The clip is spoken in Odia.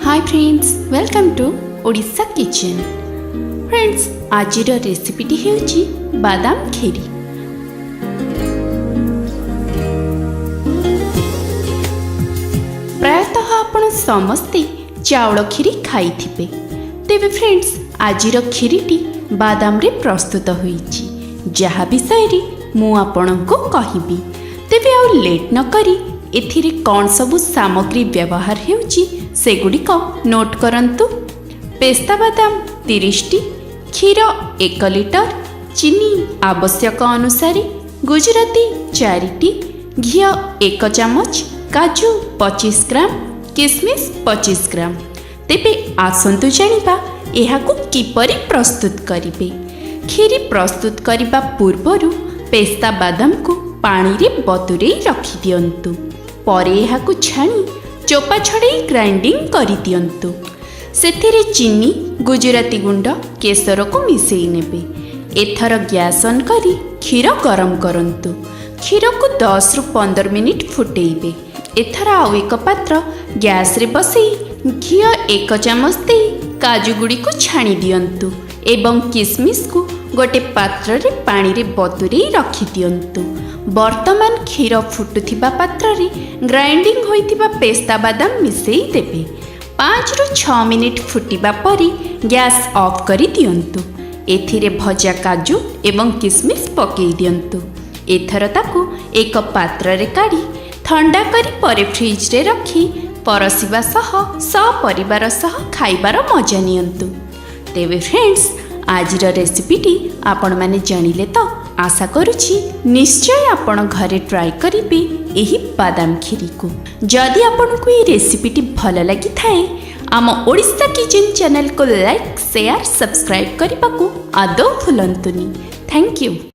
Hi friends, welcome to Odisha Kitchen। Friends, ଆଜିର ରେସିପିଟି ହେଉଛି ବାଦାମ କ୍ଷୀରି। ପ୍ରାୟତଃ ଆପଣ ସମସ୍ତେ ଚାଉଳ କ୍ଷୀରି ଖାଇଥିବେ। ତେବେ ଫ୍ରେଣ୍ଡସ୍, ଆଜିର କ୍ଷୀରିଟି ବାଦାମରେ ପ୍ରସ୍ତୁତ ହୋଇଛି, ଯାହା ବିଷୟରେ ମୁଁ ଆପଣଙ୍କୁ କହିବି। ତେବେ ଆଉ ଲେଟ୍ ନକରି ଏଥିରେ କ'ଣ ସବୁ ସାମଗ୍ରୀ ବ୍ୟବହାର ହେଉଛି, ସେଗୁଡ଼ିକ ନୋଟ୍ କରନ୍ତୁ। ପେସ୍ତା ବାଦାମ 30ଟି, କ୍ଷୀର 1 ଲିଟର, ଚିନି ଆବଶ୍ୟକ ଅନୁସାରେ, ଗୁଜୁରାତି ଚାରିଟି, ଘିଅ 1 ଚାମଚ, କାଜୁ 25 ଗ୍ରାମ, କିସମିସ୍ 25 ଗ୍ରାମ। ତେବେ ଆସନ୍ତୁ ଜାଣିବା ଏହାକୁ କିପରି ପ୍ରସ୍ତୁତ କରିବେ। କ୍ଷୀରି ପ୍ରସ୍ତୁତ କରିବା ପୂର୍ବରୁ ପେସ୍ତା ବାଦାମକୁ ପାଣିରେ ବତୁରେଇ ରଖିଦିଅନ୍ତୁ। ପରେ ଏହାକୁ ଛାଣି ଚୋପା ଛଡ଼େଇ ଗ୍ରାଇଣ୍ଡିଂ କରିଦିଅନ୍ତୁ। ସେଥିରେ ଚିନି, ଗୁଜୁରାତି ଗୁଣ୍ଡ, କେଶରକୁ ମିଶାଇ ନେବେ। ଏଥର ଗ୍ୟାସ୍ ଅନ୍ କରି କ୍ଷୀର ଗରମ କରନ୍ତୁ। କ୍ଷୀରକୁ 10ରୁ 15 ମିନିଟ୍ ଫୁଟେଇବେ। ଏଥର ଆଉ ଏକ ପାତ୍ର ଗ୍ୟାସ୍ରେ ବସେଇ ଘିଅ 1 ଚାମଚ ଦେଇ କାଜୁଗୁଡ଼ିକୁ ଛାଣି ଦିଅନ୍ତୁ ଏବଂ କିସମିସକୁ ଗୋଟେ ପାତ୍ରରେ ପାଣିରେ ବତୁରେଇ ରଖିଦିଅନ୍ତୁ। ବର୍ତ୍ତମାନ କ୍ଷୀର ଫୁଟୁଥିବା ପାତ୍ରରେ ଗ୍ରାଇଣ୍ଡିଂ ହୋଇଥିବା ପେସ୍ତା ବାଦାମ ମିଶାଇ ଦେବେ। 5ରୁ 6 ମିନିଟ୍ ଫୁଟିବା ପରେ ଗ୍ୟାସ୍ ଅଫ୍ କରି ଦିଅନ୍ତୁ। ଏଥିରେ ଭଜା କାଜୁ ଏବଂ କିସମିସ୍ ପକାଇ ଦିଅନ୍ତୁ। ଏଥର ତାକୁ ଏକ ପାତ୍ରରେ କାଢ଼ି ଥଣ୍ଡା କରି ପରେ ଫ୍ରିଜରେ ରଖି ପରସିବା ସହ ସପରିବାର ସହ ଖାଇବାର ମଜା ନିଅନ୍ତୁ। ତେବେ ଫ୍ରେଣ୍ଡସ୍, ଆଜିର ରେସିପିଟି ଆପଣମାନେ ଜାଣିଲେ ତ? ଆଶା କରୁଛି ନିଶ୍ଚୟ ଆପଣ ଘରେ ଟ୍ରାଏ କରିବେ ଏହି ବାଦାମ କ୍ଷୀରିକୁ। ଯଦି ଆପଣଙ୍କୁ ଏହି ରେସିପିଟି ଭଲ ଲାଗିଥାଏ, ଆମ ଓଡ଼ିଶା କିଚେନ୍ ଚ୍ୟାନେଲକୁ ଲାଇକ୍, ସେୟାର, ସବସ୍କ୍ରାଇବ୍ କରିବାକୁ ଆଦୌ ଭୁଲନ୍ତୁନି। Thank you.